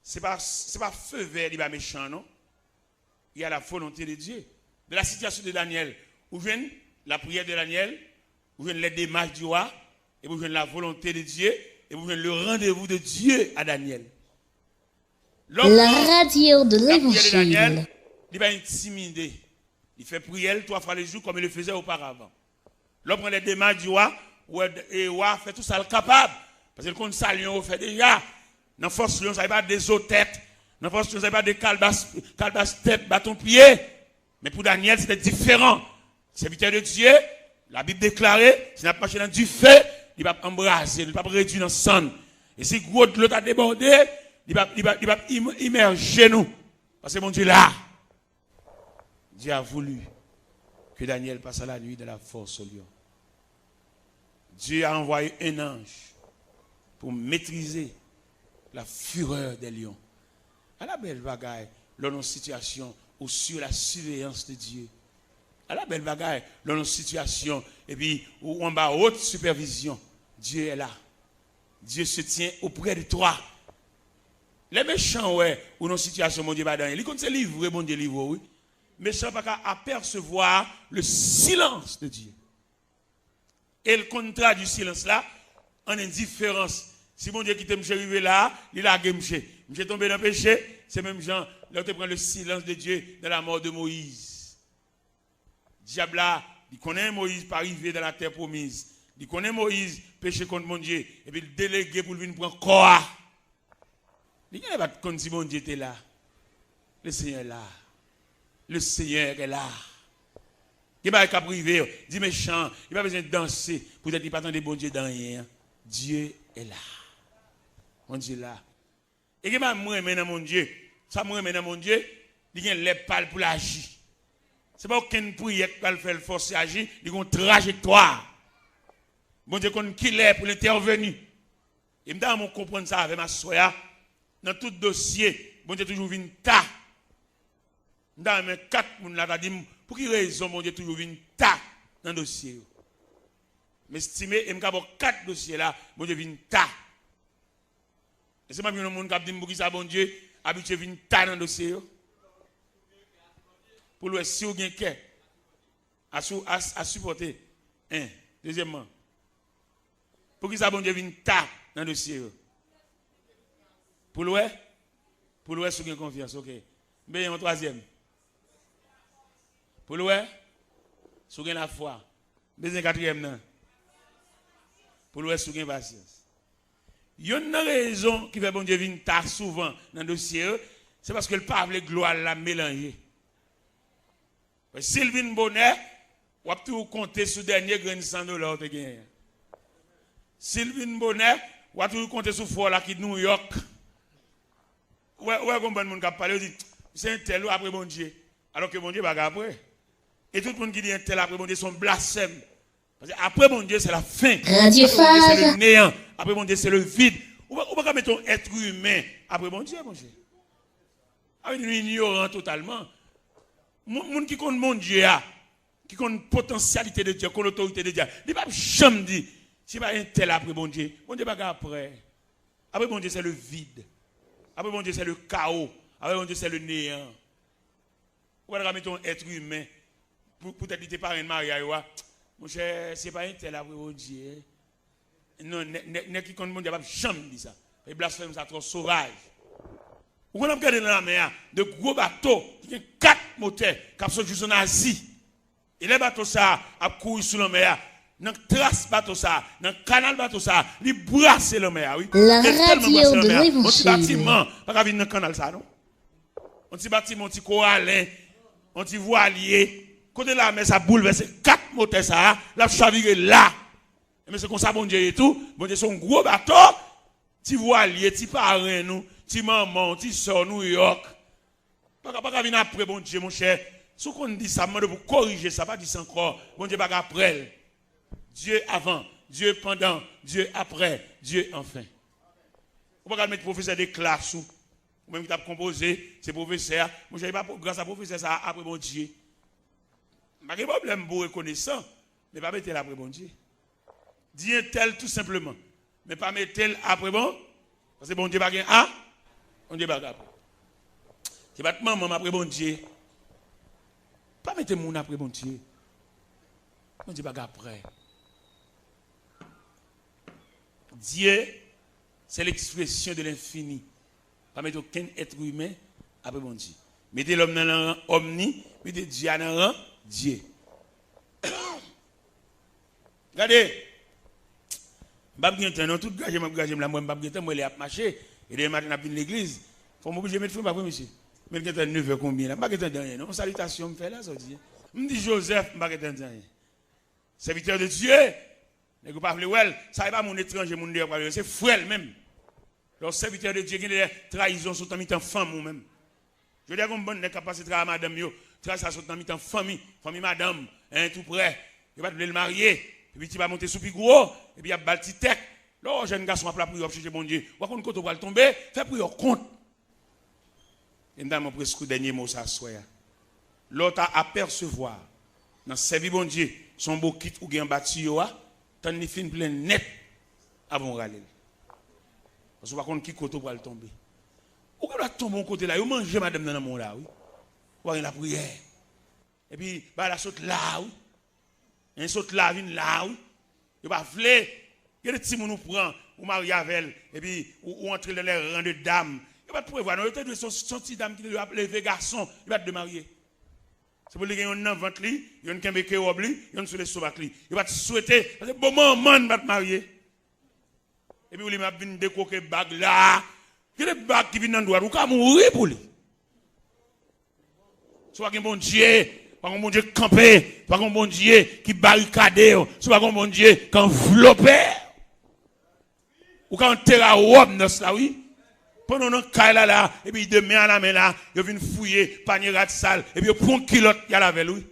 Se pa, se pa favè li ba mechan, non. Il y a la volonté de Dieu. De la situation de Daniel, ou jwenn la prière de Daniel, ou jwenn les démarches du roi, epi ou jwenn la volonté de Dieu, epi ou jwenn le rendez-vous de Dieu à Daniel. Lè w pran la priyè de Danyèl, li pa entimide. Li fè priyè l twa fwa le jou, kòm li fezè oparavan. Lè w pran les démarches du roi, ou wè, e wa fè tout sa l kapab. Paske l konn sa lyon yo fè deja. Nan fòs lyon sa, e pa de zo tèt. Nan fòs lyon sa, e pa de kalbas, kalbas tèt, baton pye. Men pou Danyèl, se te diferan. Sèvitè de Dye, Labib deklare, si n ap mache nan dife, li p ap anbraze nou, li p ap redui nan sann. E si gwo dlo ta debòde, li p ap, li p ap, li p ap im-, imèje nou. Paske Bondye la. Dieu a voulu que Daniel passe la nuit dans la fosse aux lions. Dieu a envoyé un ange pour maîtriser la fureur des lions. Ala bèl bagay, lè w nan yon sitiyasyon ou sou la siveyans de Dye. Ala bèl bagay, lè w nan yon sitiyasyon epi ou anba wot sipèvizyon. Dye est la. Dieu se tient auprès de toi. Lè mechan wè ou nan yon sitiyasyon Bondye pa dan anyen, li konn se livre Bondye livre w, wi. Mechan pa ka apercevoir le silence de Dieu. E l konn tradui silans la an endiferans. Si Bondye kite msye rive la, li lage msye. Msye tonbe nan peche, se menm jan lè w te pran le silence de Dieu dans la mort de Moïse. Dyab la, li konnen Moyiz pa rive dans la terre promise. Li konnen Moyiz peche kont Bondye, epi l delege pou l vin pran kò a. Li genlè pa t konn si Bondye te la. Le Seigneur est là. Le Seigneur est là. Gen bagay k ap rive, di mechan, li pa bezwen danse, poutèt li pa tande Bondye dan anyen an. Dieu est là. Bondye la. E gen bagay m renmen nan Bondye. Sa m renmen nan Bondye, li gen lè pa l pou l aji. Se pa okenn priyè k pral fè l fòse aji, li gen yon trajektwa. Bondye konn kilè pou l entèveni. E m ta renmen w konprann sa avè m aswè a. Nan tout dosye, Bondye toujou vin ta. M ta renmen kat moun la ta di m, pou ki rezon Bondye toujou vin ta nan dosye yo? M estime, e m ka ba w kat dosye la, Bondye vin ta. Èske m ap jwenn yon moun k ap di m poukisa Bondye abitye vin ta nan dosye yo? Pou l wè si w gen kè a, sou, a, a sipòte. En. Dezyèmman, poukisa Bondye vin ta nan dosye yo? Pou l wè? Pou l wè si w gen konfyans, oke. M bezwen yon twazyèm. Pou l wè si w gen lafwa. M bezwen katriyèm nan. Pou l wè si w gen pasyans. Youn nan rezon ki fè Bondye vin ta souvan nan dosye yo, se paske l pa vle glwa l la melanje. Si l vin bonè, w ap toujou konte sou dènye grenn san dola w te genyen an. Si l vin bonè, w ap toujou konte sou frè w la ki Nouyòk. Ou wè, ou wè gon bann moun k ap pale, yo di, se entèl wi apre Bondye. Alòske Bondye pa gen apre. E tout moun ki di entèl apre Bondye, se yon blasfèm. Paske apre Bondye, se lafen. Apre Bondye, se le neyan. Apre Bondye, se le vid. Ou pa, ou pa ka mete yon èt imen apre Bondye, monchè. Sa vle di nou inyoran totalman. Moun, moun ki konn Bondye a, ki konn potansyalite de Dye, konn otorite de Dye a, li p ap janm di, se pa entèl apre Bondye. Bondye pa gen apre. Apre Bondye, se le vid. Apre Bondye, se le kawo. Apre Bondye, se le neyan. Ou pa ta ka mete yon èt imen pou, poutèt li te parenn marya yo a. Monchè, se pa entèl apre Bondye. Non, nèg, nèg, nèg ki konn Bondye p ap janm di sa. E blasfèm sa twò sovaj. Ou konn ap gade nan lanmè a, de gwo bato ki gen kat motè k ap sot jis ann Azi. E lè bato sa a ap kouri sou lanmè a, nan tras bato sa a, nan kanal bato sa a, li brase lanmè a, wi. La radio de l'Évangile. Yon ti batiman pa ka vin nan kanal sa a, non. Yon ti batiman, yon ti koralen, yon ti vwalye. Kote lanmè sa boulvèse kat motè sa a, l ap chavire la. Ebyen, se konsa Bondye ye tou. Bondye se yon gwo bato. Ti vwalye, ti parenn ou, ti manman w, ti sè w Nouyòk. Pa ka, pa ka vin apre Bondye, monchè. Si w konn di sa, m mande w pou w korije sa, pa di sa ankò. Bondye pa ka apre l. Dieu avant, Dieu pendant, Dieu après, Dieu enfin. Ou pa ka met pwofesè de klas ou, ou menm ki t ap konpoze, se pwofesè a. Monchè, e pa pou, gras a pwofesè sa a, apre Bondye. M pa gen pwoblèm pou w rekonesan, men pa mete l apre Bondye. Di entèl tou senpleman. Men pa mete l apre bon. Paske Bondye pa gen a. Bondye pa gen apre. Se pa t manman m apre Bondye. Pa mete moun apre Bondye. Bondye pa gen apre. Dieu, c'est l'expression de l'infini. Pa mete okenn èt imen apre Bondye. Mete lòm nan, nan ran òm ni, mete Dye a nan ran Dye. Gade, m p ap gen tan non, tout graje m ap graje m la, mwen m p ap gen tan, mwen lè ap mache, e demen maten n ap vin legliz, fò m oblije met fren pa vre mesye. Men l gen tan nevè konbyen la, m pa gen tan di anyen non, yon salitasyon m fè la, sa w di. M di Joseph, m pa gen tan di anyen. Serviteur de Dieu, nèg yo pa vle wè l, sa e pa moun etranje, moun deyò pral wè l, se frè l menm. Lè w sèvitè de Dye, gen de lè trayizon sot nan mitan fanmi w menm. Jodi a, gen yon bann nèg k ap pase travay madanm yo, tray sa sot nan mitan fanmi, fanmi madanm, en, tou prè. Yo pa t vle l marye. Epi ti pa monte sou pi gwo, epi y ap ba l ti tèk. Lè w wè jèn gason ap lapriyè, w ap chèche Bondye, w pa konn kote w pral tonbe, fè priyè w kont. E m ta renmen w preskri dènye mo sa aswè a. Lè w ta apèsevwa nan sèvi Bondye, se yon bokit ou gen anba tiyo a, tann li fin plen nèt avan w rale l. Paske w pa konn ki kote w pral tonbe. Ou gen dwa tonbe yon kote la, yo manje madanm nan nan men w la, wi. Ou pa gen lapriyè. Epi, bagay la sot la, wi. Hein, sot la, vin la, wi. Yo pa vle. Gen de timoun ou pran, ou marye avè l, epi ou, ou antre l nan lè ran de dam. Yo pa t prevwa, non, yo te dwe se yon, se yon ti dam ki te dwe ap leve gason, li pa t dwe marye. Se pou li gen yonn nan vant li, yonn kenbe ke wòb li, yonn sou lestomak li. Yo pa t swete, paske bon manman n pa t marye. Epi ou li menm ap vin dekwoke bag la. Gen de bag ki vin nan dwèt, ou ka mouri pou li. Si w pa gen Bondye, w pa gen Bondye k kanpe, w pa gen Bondye ki barikade w, si w pa gen Bondye k anvlope w. Ou ka antere a wòb nòs la, wi. Pandan w nan kay la, la, epi de men a la men la, yo vin fouye panye rad sal, epi yo pran kilòt, y al avè l, wi.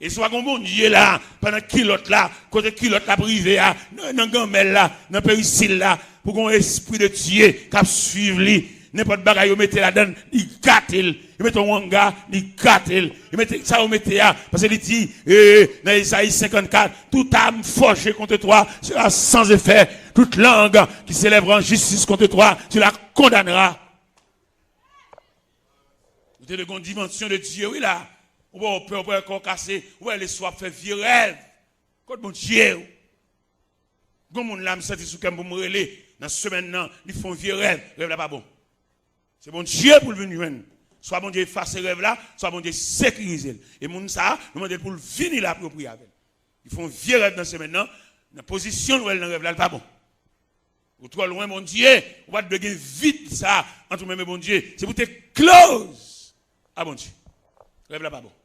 E si w pa gen Bondye la, pandan kilòt la, kote kilòt la ap rive a, nan, nan ganmèl la, nan perisil la, pou gen yon espri de Dye k ap swiv li. Nenpòt bagay yo mete ladan l, li gate l. Yo mete yon wanga, li gate l. Yo mete sa yo mete a, paske li di, e, nan Ezayi senkannkat, toute arme forgée contre toi sera sans effet. Toute langue qui s'élèvera en justice contre toi, tu la condamneras. Ou te dwe gen yon dimansyon de Dye, wi, la. Ou pa wè w pè, ou pa wè kò w kase, ou pa wè lespri w ap fè vye rèv. Kot Bondye w? Gon moun la, m santi sou kè m pou m rele nan semèn nan, li fè yon vye rèv, rèv la pa bon. Se Bondye pou l vin jwenn. Swa Bondye efase rèv la, swa Bondye sekirize l. E moun sa a, nou mande l pou l vini la pou yo priye avè l. Li fè yon vye rèv nan semèn nan, nan pozisyon l wè l nan rèv la, l pa bon. Ou twò lwen Bondye, ou pa t dwe gen vid sa ant ou menm e Bondye. Se pou te close a Bondye. Rèv la pa bon.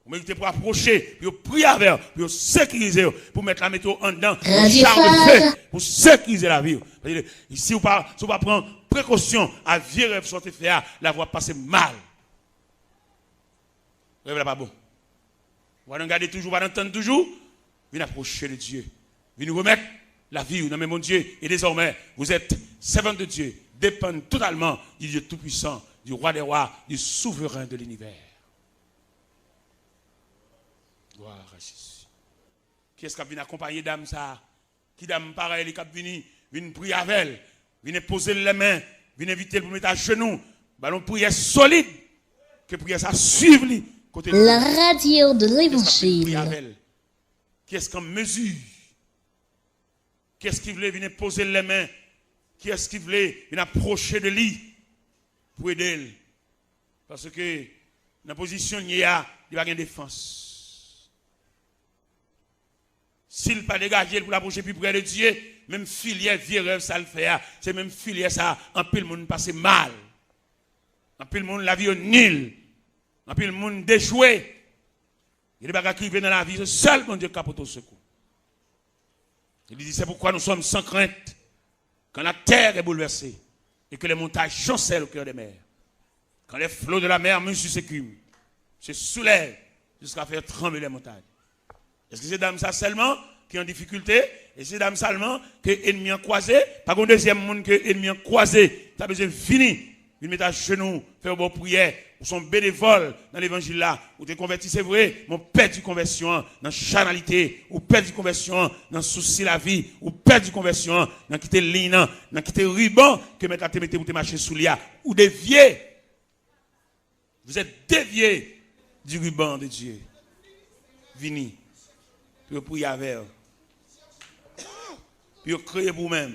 Ou merite pou apwoche, pou yo priye avè w, pou yo sekirize w, pou mèt la mete w anndan, yon char de feu pou sekirize lavi w. Paske si w pa, si w pa pran prekosyon a vye rèv sa w te fè a, lavi w ap pase mal. Rèv la pa bon. Ou pa nan gade toujou, ou pa nan tann toujou. Vin apwoche de Dye. Vin remèt lavi w nan men Bondye. Et désormais, vous êtes servante de Dieu, dépendez totalement du Dieu tout-puissant, du roi des rois, du souverain de l'univers. Gloire à Jésus. Kiyès k ap vin akonpaye dam sa a? Ki dam parèy li k ap vini, vin priye avè l, vin enpoze l lèmen, vin envite l pou l mete ajenou, ba l yon priyè solid, ke priyè sa swiv li, Kote l ye? La radio de l'Évangile. Kiyès k ap vin priye avè l? Kiyès k an mezi? Kiyès ki vle vin enpoze l lèmen? Kiyès ki vle vin apwoche de li pou ede l? Paske nan pozisyon l ye a, li pa gen defans. Si l pa degaje l pou l apwoche pi pre de Dye, menm filyè vye rèv sa l fè a, se menm filyè sa a anpil moun pase mal. Anpil moun lavi yo nil. Anpil moun dechwe. Gen de bagay ki rive nan lavi, se sèl Bondye ki ka pote w sekou. Li di, c'est pourquoi nous sommes sans crainte quand la terre est bouleversée et que les montagnes chancellent au cœur des mers. Quand les flots de la mer murmurent sur ses cuves, se soulèvent jusqu'à faire trembler les montagnes. Èske se dam sa sèlman ki an difikilte? Èske se dam sèlman ke ènmi an kwaze? Pa gen yon dezyèm moun ke ènmi an kwaze, ta bezwen vini, vin met ajenou, fè yon ba w priyè. Ou se yon benevòl nan levanjil la. Ou te konvèti, se vre, men w pèdi konvèsyon an nan chanalite, ou pèdi konvèsyon an nan sousi lavi, ou pèdi konvèsyon an nan kite liy nan, nan kite riban ke Mèt la te mete pou te mache sou li a. Ou devye. Vous êtes déviés du ruban de Dieu. Vini pou yo priye avè w, pou yo kreye pou ou menm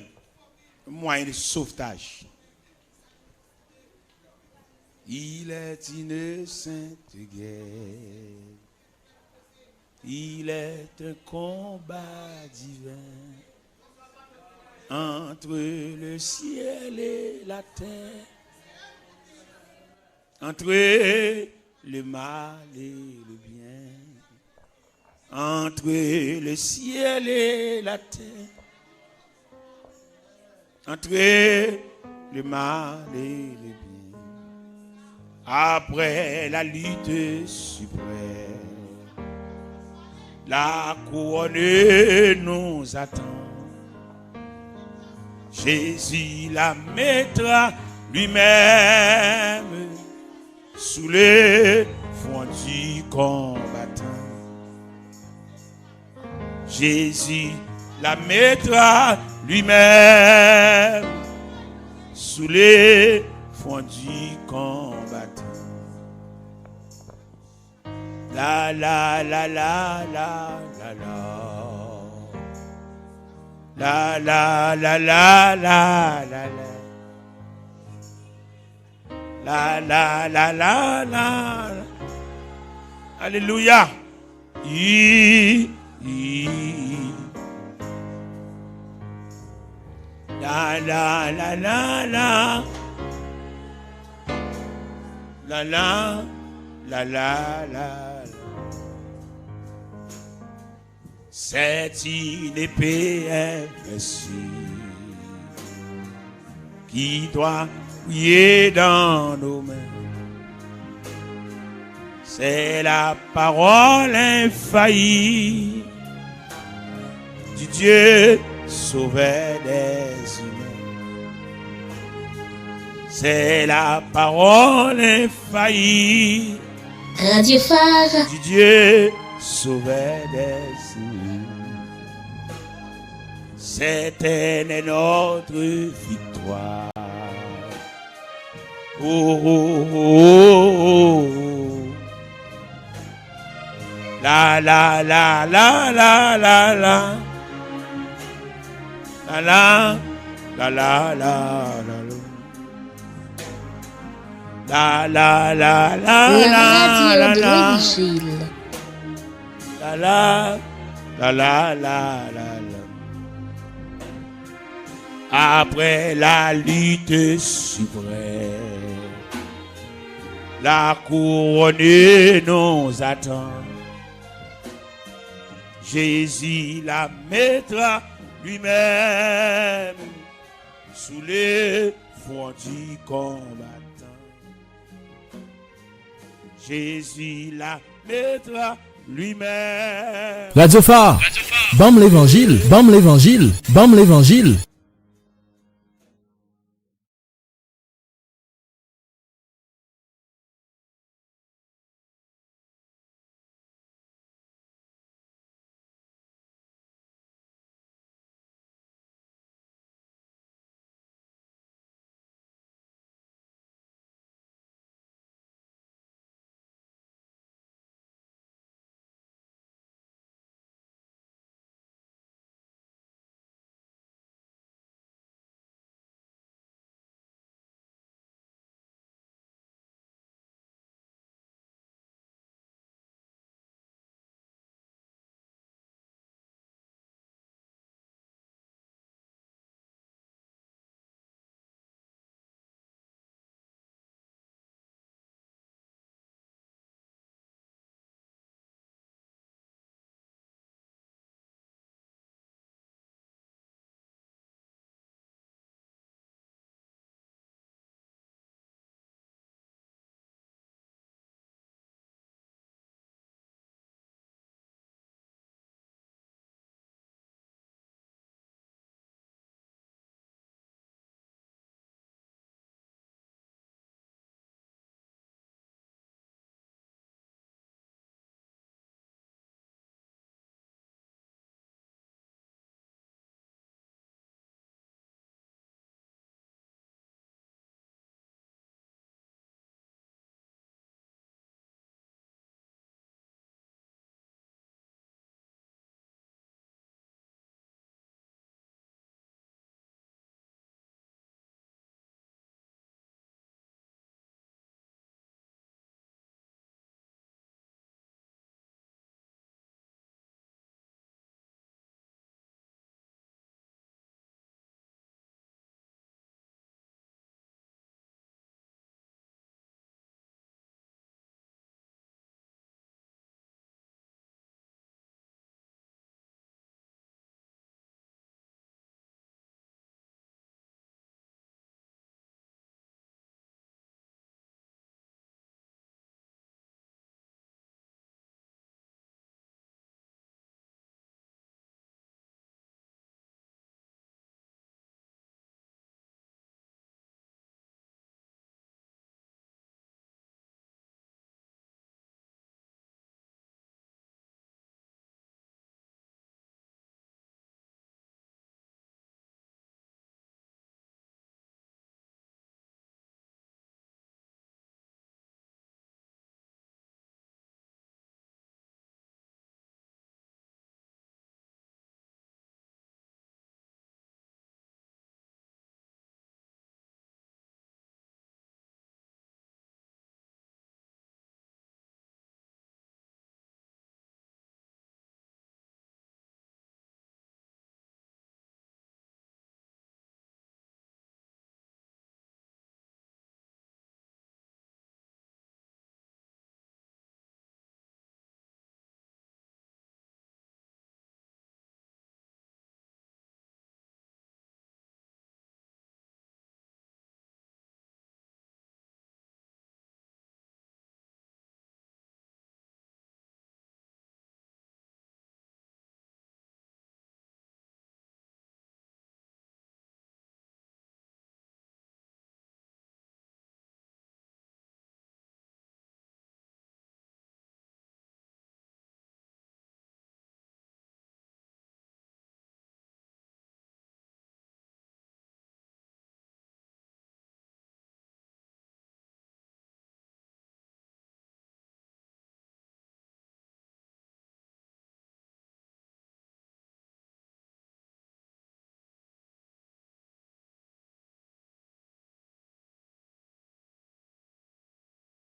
yon mwayen de sovtaj. Il est une sainte guerre. Il est un combat divin entre le ciel et la terre, entre le mal et le bien, entre le ciel et la terre, entre le mal et le bien. Après la lutte suprême, la couronne nous attend. Jésus la mettra lui-même sous le front du combattant. Jésus la mettra lui-même sous le front du combattant. La, la, la, la, la, la, la. La, la, la, la, la, la, la. La, la, la, la, la. Alelouya. I, i. La, la, la, la, la. La, la, la, la, la. C'est une épée invincible qui doit briller dans nos mains. C'est la parole infaillible du Dieu, sauveur des humains. C'est la parole infaillible Radio Phare. Du Dieu, sauveur des humains. Certaine est notre victoire. Oh, oh, oh, oh, oh. La, la, la, la, la, la, la. La, la, la, la, la, la, la. La, la, la, la, la, la, la. La radio de l'Évangile. La, la, la, la, la, la, la. Après la lutte suprême, la couronne nous attend. Jésus la mettra lui-même sous le front du combattant. Jésus la mettra lui-même. Radio Phare, ban m levanjil, ban m levanjil, ban m levanjil.